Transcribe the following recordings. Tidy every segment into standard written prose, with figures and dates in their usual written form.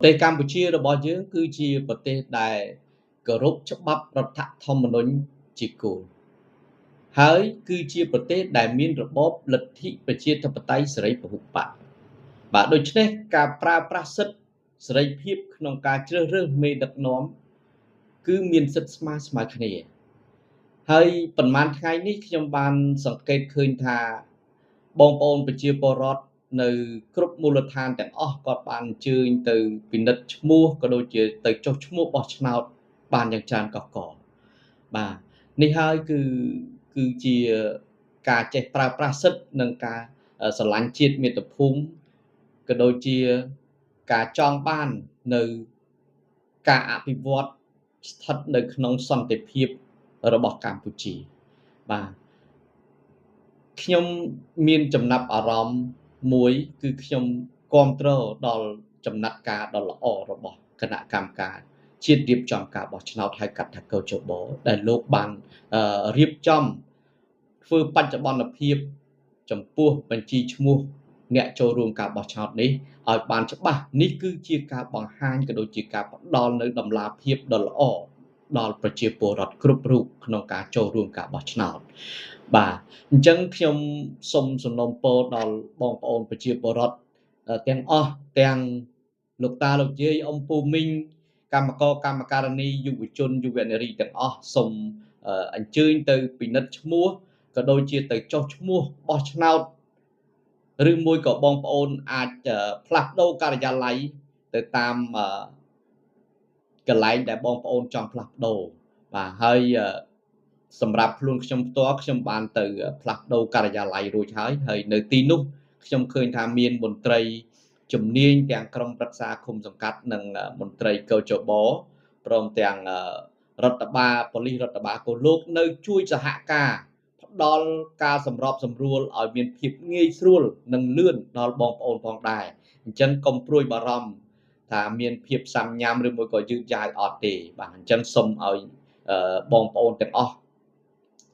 ទេសកម្ពុជារបស់យើងគឺជាប្រទេសដែលគោរពច្បាប់រដ្ឋធម្មនុញ្ញជាគោល ហើយគឺជាប្រទេសដែលមានរបបលទ្ធិប្រជាធិបតេយ្យសេរីពហុបក្ស។ បាទ ដូច្នេះការប្រើប្រាស់សិទ្ធិសេរីភាពក្នុងការជ្រើសរើសមេដឹកនាំគឺមានសិទ្ធិស្មើស្មើគ្នា។ ហើយប្រហែលថ្ងៃនេះខ្ញុំបានសង្កេតឃើញថាបងប្អូនប្រជាពលរដ្ឋនៅគ្រប់មូលដ្ឋានទាំងអស់គាត់បានអញ្ជើញទៅពិនិត្យឈ្មោះក៏ដូចជាទៅចុះឈ្មោះបោះឆ្នោតបានយ៉ាងច្រើនកុះករ។ បាទ នេះហើយគឺជាការចេះប្រើប្រាស់សិទ្ធិនិងការស្រឡាញ់ជាតិមាតុភូមិ ក៏ដូចជាការចង់បាននៅការអភិវឌ្ឍស្ថិតនៅក្នុងសន្តិភាពរបស់កម្ពុជា។ បាទ ខ្ញុំមានចំណាប់អារម្មណ៍មួយគឺខ្ញុំគាំទ្រដល់ចំណាត់ការដ៏ល្អរបស់គណៈកម្មការជាតិរៀបចំការបោះឆ្នោតហៅកាត់ថាកោជប ដែលលោកបានរៀបចំធ្វើបច្ចុប្បន្នភាពចំពោះបញ្ជីឈ្មោះអ្នកចូលរួមការបោះឆ្នោតនេះឲ្យបានច្បាស់។ នេះគឺជាការបង្ហាញក៏ដូចជាការផ្ដល់នៅតម្លាភាពដ៏ល្អដល់ប្រជាពលរដ្ឋគ្រប់រូបក្នុងការចូលរួមការបោះឆ្នោត។ បាទ អញ្ចឹងខ្ញុំសូមសំណូមពរដល់បងប្អូនប្រជាពលរដ្ឋទាំងអស់ ទាំងលោកតាលោកយាយអ៊ំពូមីង កម្មករកម្មការិនី យុវជនយុវនារីទាំងអស់ សូមអញ្ជើញទៅពិនិត្យឈ្មោះក៏ដូចជាទៅចុះឈ្មោះបោះឆ្នោត ឬមួយក៏បងប្អូនអាចផ្លាស់ប្ដូរការិយាល័យទៅតាមកន្លែងដែលបងប្អូនចង់ផ្លាស់ប្ដូរ។ បាទ ហើយសម្រាប់ខ្លួនខ្ញុំផ្ទាល់ ខ្ញុំបានទៅផ្លាស់ប្ដូរការិយាល័យរួចហើយ ហើយនៅទីនោះខ្ញុំឃើញថាមានមន្ត្រីជំនាញទាំងក្រុមប្រឹក្សាឃុំសង្កាត់និងមន្ត្រីកោជប ព្រមទាំងរដ្ឋបាលប៉ូលីសរដ្ឋបាលកូលោកនៅជួយសហការផ្ដល់ការសម្របសម្រួលឲ្យមានភាពងាយស្រួលនិងលឿនដល់បងប្អូនផងដែរ។ អញ្ចឹងកុំព្រួយបារម្ភថាមានភាពសាំញ៉ាំឬមួយក៏យឺតយ៉ាវអត់ទេ។ បាទ អញ្ចឹងសូមឲ្យបងប្អូនទាំងអស់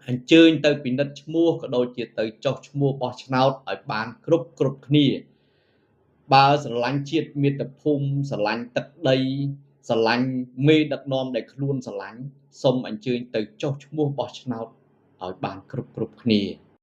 អញ្ជើញទៅពិនិត្យឈ្មោះក៏ដូចជាទៅចុះឈ្មោះបោះឆ្នោតឲ្យបានគ្រប់គ្រប់គ្នា។ បើស្រឡាញ់ជាតិមាតុភូមិ ស្រឡាញ់ទឹកដី ស្រឡាញ់មេដឹកនាំដែលខ្លួនស្រឡាញ់ សូមអញ្ជើញទៅចុះឈ្មោះបោះឆ្នោតឲ្យបានគ្រប់គ្រប់គ្នា។